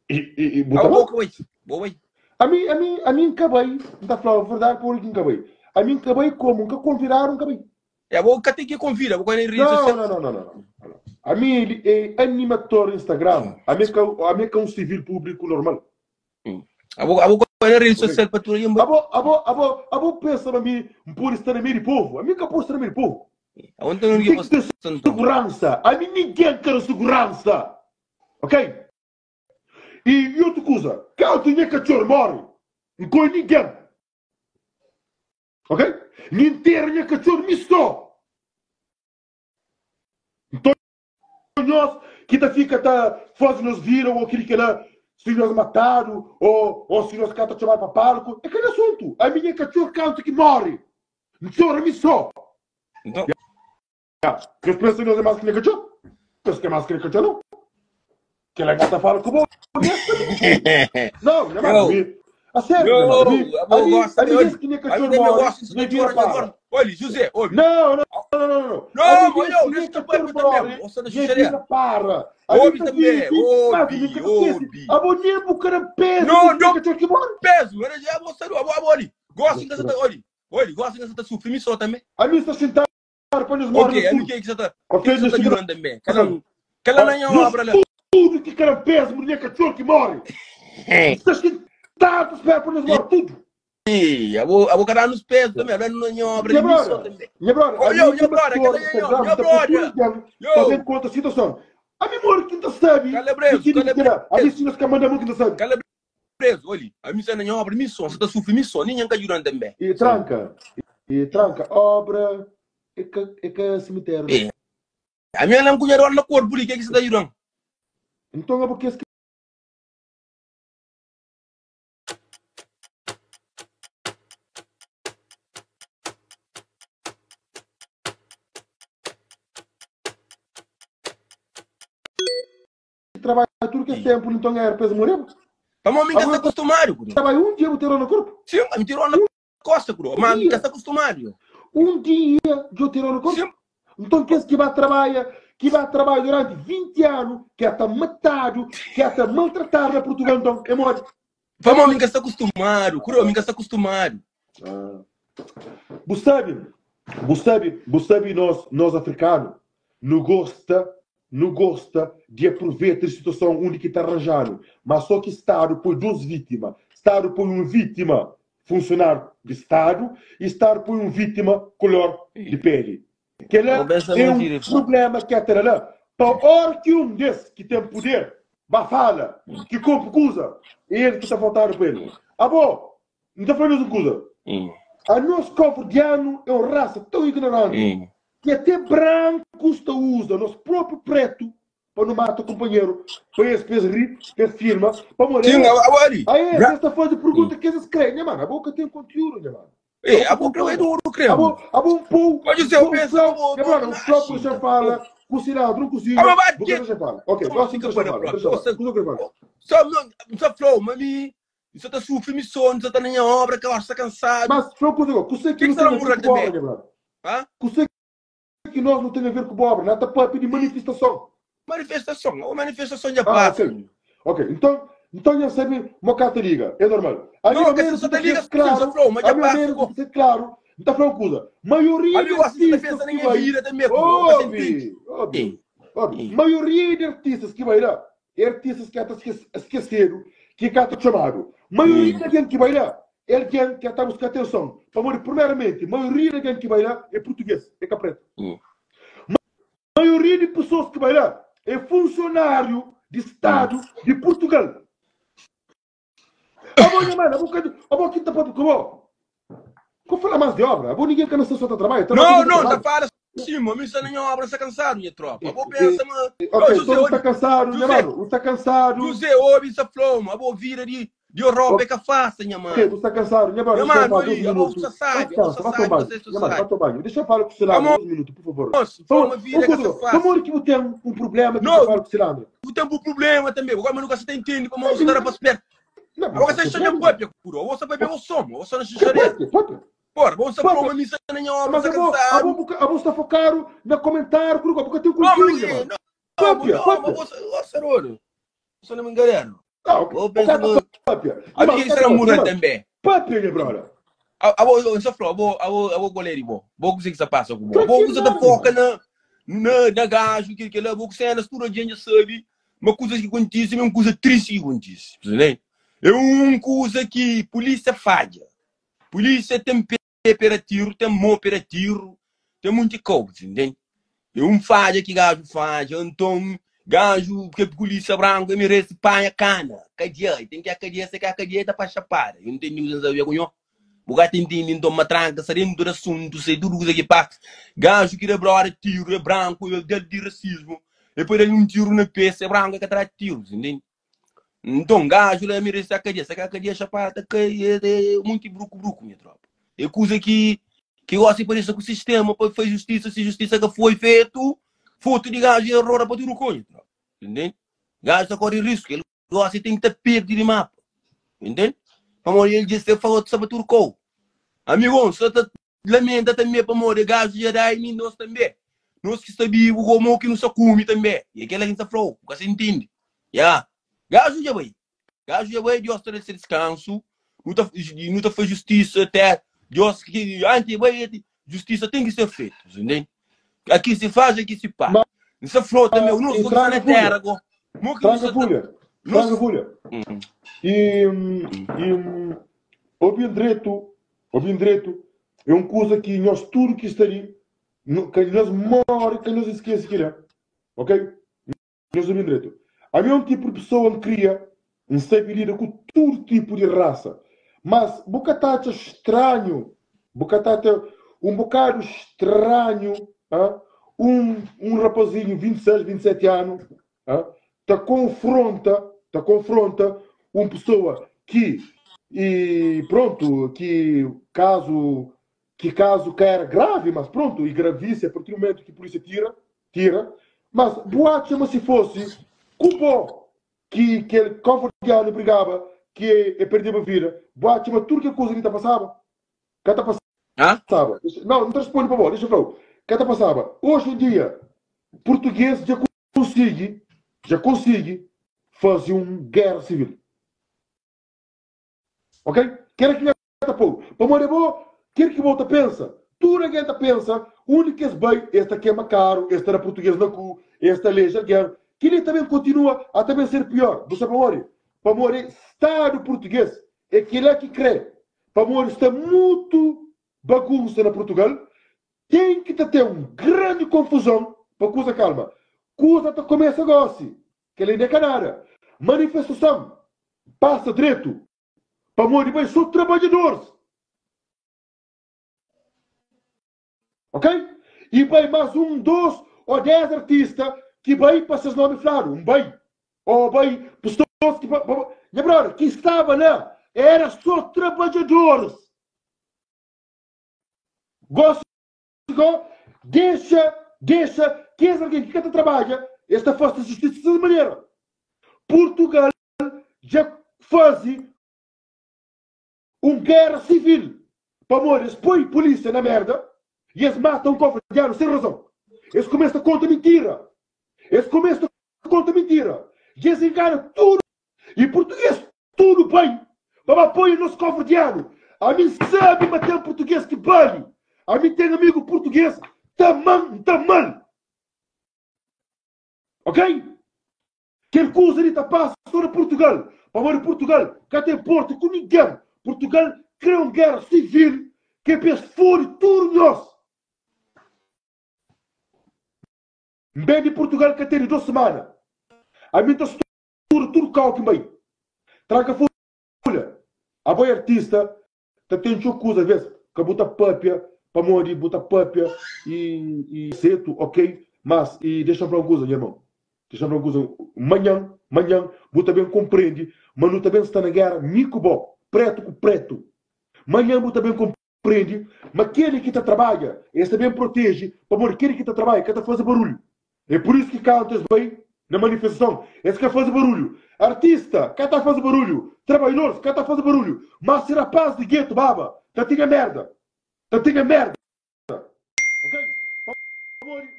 I, i, i bu ta Abo ba? ka bai. Bo bai. Ami, ami, ami N ka bai, N ta fla-u verdadi pa ora ki N ka bai. Ami N ka bai komu N ka konvidadu, N ka bai. É, bo ka ten ki konvida, bo ka na rede Não, sosial. não, não, não, não, não. Ami ele é animator Instagram. Ami é ka, ami é ka um civil público normal. Hum. Abo, abo ka na rede Ok? sosial pa tudo alguém bai. Abo, abo, abo, abo pensa ma mi N pode sta na meio di povo. Ami ka pode sta na meio di povo. Aonde tem N ninguém tem que ter posta então. segurança. Ami ninguém quer segurança. Ok? E, e outra coisa, caso nha cachorro morre, não coi ninguém. Ok? N intera nha cachorro mi só. Nton nhos ki ta fika ta faze nhos vida ou kili kela, si nhos matadu ou ou si nhos ka ta txomadu pa palku, é ka nha asuntu. Ami nha cachorro kantu ki morre, N txora mi só. Nton. Ya, nhos pensa nhos é más ki nha katxor? Nhos ka é más ki nha katxor nau. Kela nha ta fala ku bo honestamente. Não, nha mano, Yo, ami, a sério, nha mano, ami, yo, abo ami, gosta ami de, desde olha, ki nha ami katxor também morre, gosto de nha vida katxor, nha para. gordo. Olha, José, ouve. Não, não, não, não, não. Não, Ami olha, desde ki deixa nha eu te katxor também, morre, gosta da nha chucharia. vida para. Ami Ouve ta também, vive, mas ami ouve, ka ta skese. ouve. Abo nem bu ka da peso Não, di nha não katxor ki morre. peso, era já abo sabe, abo abo ali. Gosta em casa, olha, olha, gosta em casa tá sofrendo, mi só também. Ami sta sintadu pa nhos morre Ok, nos ami tudu. ke ki sa ta, Ok, ke ki sa nhos ta fika judando também. Kala, na kala na nha Nos obra lá. tudu ki ka da peso di nha katxor ki morre. Sta sintadu ta spera pa nhos morre tudu. Ih, abo, abo ka dá-nos peso também, abo na nha obra Nha de missão brother, também. nha brother, Oh, ami yo, nha animator brother, kala nha, Instagram nha ta poi tudu brother. algen pa ben Yo, konta situason. Ami morre ki N ta sabe di Calabreso, ki di ki kela. Ami Calabreso, si nhos ka manda mo ki N ta sabe. Calabreso, oli, ami sta na nha obra de missão, sa ta sufri missão, ninguém ka ajudando também. E tranka, e tranka obra é ka é ka simitério não. Eh, ami ana cunha dor na corpo li, ke ki sa ta ajudando? Nton abo kes ki trabadja tudu kes tempu li nton era pa es moreba? Pamodi mi ka Abo sta acostumado ku trabalha um dia bu ter dor na corpo? Sim, mi ter dor na costa ku dor, mas mi ka sta acostumado. Um dia djo ter dor na corpo? Sim. Nton kes ki ba trabalha, ki ba trabalha durante 20 anu, ki ata matadu, ki ata maltratadu na Portugal, nton é modi? Pamodi mi ka sta acostumado, ku dor, mi ka sta acostumado. Ah. Bu sabe, bu sabe, bu sabe nós, nós africano, nu gosta, nu gosta di aproveita di situason undi ki ta arranjanu, mas só ki Stadu poi dos vítima, Stadu poi un vítima funcionário di Stadu e Stadu poi un vítima color di pele. Kela é un problema ki ta da la pa ora ki un des ki ten puder ba fala ki konpu kuza, é el ki ta faltadu pa el. Abo, N ta fla nhos un kuza, anos kóbuverdianu é un rasa tãu ignoranti ki até brankus ta uza nos própriu pretu pa nu mata kunpanheru, pa es pa es ri, pa es firma, pamodi Sim, aes, abo ali. aes es ta faze pergunta ki es es kre. Nha manu, abo ka ten kontiúdu, nha manu. Eh, Abo abo ka ten krê é kontiúdu. duru krê. Abo, abo un pou, Pode ser, eu un penso, flau, abo, nha brother, un flau ku dexa fala, ku silandru, un kuzinha, Abo ba bu ka que dexa fala. Ok, Toma, gosi N fica ta dexa para fala, N ta próprio. dexa fala. Ouça, Kuza ku krê fala. só, não, só flow, mami, só tá sufri, mi sono, só tá na minha obra, que eu acho que tá cansado. Mas fla un kuza gó, kuse ki Que que nu será ten a ver moral ku bobra, também? nha brother? Hã? Kuse ki nós nu ten a ver ku bobra? Na ta papia di manifestason. Manifestason, uma manifestason já Ah, passa. ok. Ok, nton, nton nha sabe mo ka ta liga, é normal. Ami Não, ao que menos você N ta tá liga, ser klaru, só flow, mas já ami ao passa, menos N pô. ta ser klaru, N ta fla un kuza, maioria Ami di gosta de artistas pensa na ki minha bai, vida também, pô. Você obi, entende? obi, Ei, obi, ei. maioria di artistas ki bai la, é artistas ki ka ta skesedu, ki ka ta txomadu. Maioria di algen ki bai la, é algen ki ka ta buska atenson, pamodi primeramenti, maioria di algen ki bai la é purtugês, é ka pretu. Maioria di pesoas ki bai la é funsionáriu di Stadu di Purtugal. Abo nha mano, abo ka, abo ki ta papia ku bo. Ko fala mas di obra, abo ninguém ka na sta só ta trabalha, trabalha Não, tudo não, tá trabalha. fala sim, mas está na minha obra, está cansado, minha tropa. Abo pensa, mas. Ok, Oh, José, então está olha, cansado, nha José, mano, está cansado. José, ouve essa flow, mano. Abo vida de, de Europa é que faça, minha Ok, mano. você está cansado, nha mano, Nha deixa eu mano, falar dois olha, abo minutos. você Vai sabe, abo descansa, você vai sabe, tomar banho. você Nha mano, vai sabe. tomar banho. Deixa eu falar com o Cilandro Vamos, dois minutos, por favor. foi Vamos, uma ô, vida que Kudro, se faz. vamos que você tem um problema que Não. você fala com o Cilandro. Tem um problema também. Agora, mas nunca você entende como você está para perto. Não, Agora mas você tem chama problema. própria, curo. Você vai ver o som, você não Que chucharia. própria, própria. Porra, você Própria. falou uma missa na minha obra, Mas está eu vou, cansado. eu vou, eu vou estar focado na comentário, Kudro, porque eu tenho Não, conteúdo, mas mano. não, Própria, não, própria. mas você, você, você, você não me engana. Ah, ok. Bo O pensa ka ta ma papia. Abi Irmão, ki ka será ta papia. mural Irmão, também. papia, nha brother. Abo, eu só falo, abo, abo, abo goleiro, bo. Bo que você passa com bo. Ka Bo ki que você tá nada, foca irmão. na, na, na gajo, que que lá, bo que cenas, tudo a gente sabe. Uma coisa que acontece, é uma coisa triste que acontece. Entendeu? É uma coisa que polícia falha. Polícia tem pé para tiro, tem mão para tiro, tem muita coisa, entende? É um falha que gajo falha, então gajo, porque polícia branca merece panha cana, cadeia, tem que a cadeia, se que a cadeia tá para chapada. Eu não tenho nenhum saber com eu. O gato entende, então uma tranca, sai dentro do assunto, sei tudo que passa. Gajo que dá brother tiro, é branco, é de, de racismo. Depois dá um tiro na peça, é branco, é que traz tiros, entende? Então, gajo lá merece a cadeia, se que a cadeia chapada, cai, é, é muito bruco, bruco, minha tropa. É coisa que, que gosta de parecer com o sistema, para fazer justiça, se justiça que foi feito, foto de gajo e error para tudo conho, tropa. Entende? Gajo está corre risco, ele gosta e tem que estar perto de mapa. Entende? Para morrer, ele disse, ele falou de saber turco. Amigo, só tá lamenta também para morrer, gajo já dá e nós também. Nós que sabíamos como que não se come também. E aquela gente falou, você entende? Yeah. Gajo já vai. Gajo já vai, Deus está esse descanso. Não tá, não tá faz justiça até. Deus que antes vai, justiça tem que ser feita, entende? Aqui se faz, aqui se paga. Mas, Essa flor também, o nosso e que está na tranca terra, folha. agora. Mo que não Tranca está. folha. Nós. Tranca folha. E, e ouvir direito, ouvir direito, é uma coisa que nós tudo que está ali, que nós morre, que nós esquece que é. Ok? Nós ouvimos direito. A mim é um tipo de pessoa que cria, um sabe lida com todo tipo de raça. Mas bocatacha estranho, bocatacha um bocado estranho, ah, um, um rapazinho 26, 27 anos, ah, te confronta, te confronta uma pessoa que e pronto, que caso que caso que era grave, mas pronto, e gravíssimo a partir do momento que a polícia tira, tira, mas boate chama se fosse culpou que que ele confortável brigava, que ele perdeu a vida, boate chama tudo que a coisa que tá passava, que tá Hã? passava. Não, não te responde para deixa eu falar. Que tá passava. Hoje em dia, português já consegue, já consegue fazer uma guerra civil. Ok? Quer que tá pô. Para morrer bom, quer que volta pensa. Tudo a gente pensa, o único que esse bem, este aqui é caro, este era português na cu, este aleija guerra. Que ele também continua a também ser pior. Você para morrer. Para morrer, Estado português é aquele que crê. Para morrer está muito bagunça na Portugal. Tem que ter uma grande confusão para coisa calma. Coisa tá começa agora, que ele ainda é canara. Manifestação passa direito. Para morrer, bem, sou trabalhadores. Ok? E vai mais um, dois ou 10 artistas que vai para seus nomes claro. Um bem. Ou bem, pessoas que. Minha brother, que estava lá era só trabalhadores. Gosto, deixa, deixa, que esse alguém que canta trabalha, esta força de justiça dessa maneira. Portugal já faz uma guerra civil. Para morrer, eles põem polícia na merda e eles matam um cofre de sem razão. Eles começam a contar mentira. Eles começam a contar mentira. E eles enganam tudo. E português, tudo bem. Mas apoia o nosso cofre de ano. A mim sabe bater um português que vale. A mim tem amigo português, taman, taman. Ok? Quem coisa ali tá passa só na Portugal. Para morrer Portugal, cá tem porto com ninguém. Portugal cria uma guerra civil que pensa fora tudo nós. Bem de Portugal que tem duas semanas. A mim está tudo, tudo cal que bem. Traga folha. A boa artista tá tendo coisa às vezes que bota papia para morrer, bota papia e, e cedo, ok? Mas e deixa eu falar uma coisa, meu irmão. Deixa eu falar uma coisa. Manhã, manhã, você também compreende, mas não também está na guerra, mico bom, preto com preto. Manhã você também compreende, mas aquele que está trabalha, esse também protege, para morrer, aquele que está trabalha, que está fazendo barulho. É por isso que cantas bem na manifestação. Esse que faz barulho. Artista, cá está fazendo barulho. Trabalhadores, cá está fazendo barulho. Mas se rapaz de gueto, baba, tá tinha merda. Tá tinha merda. Ok?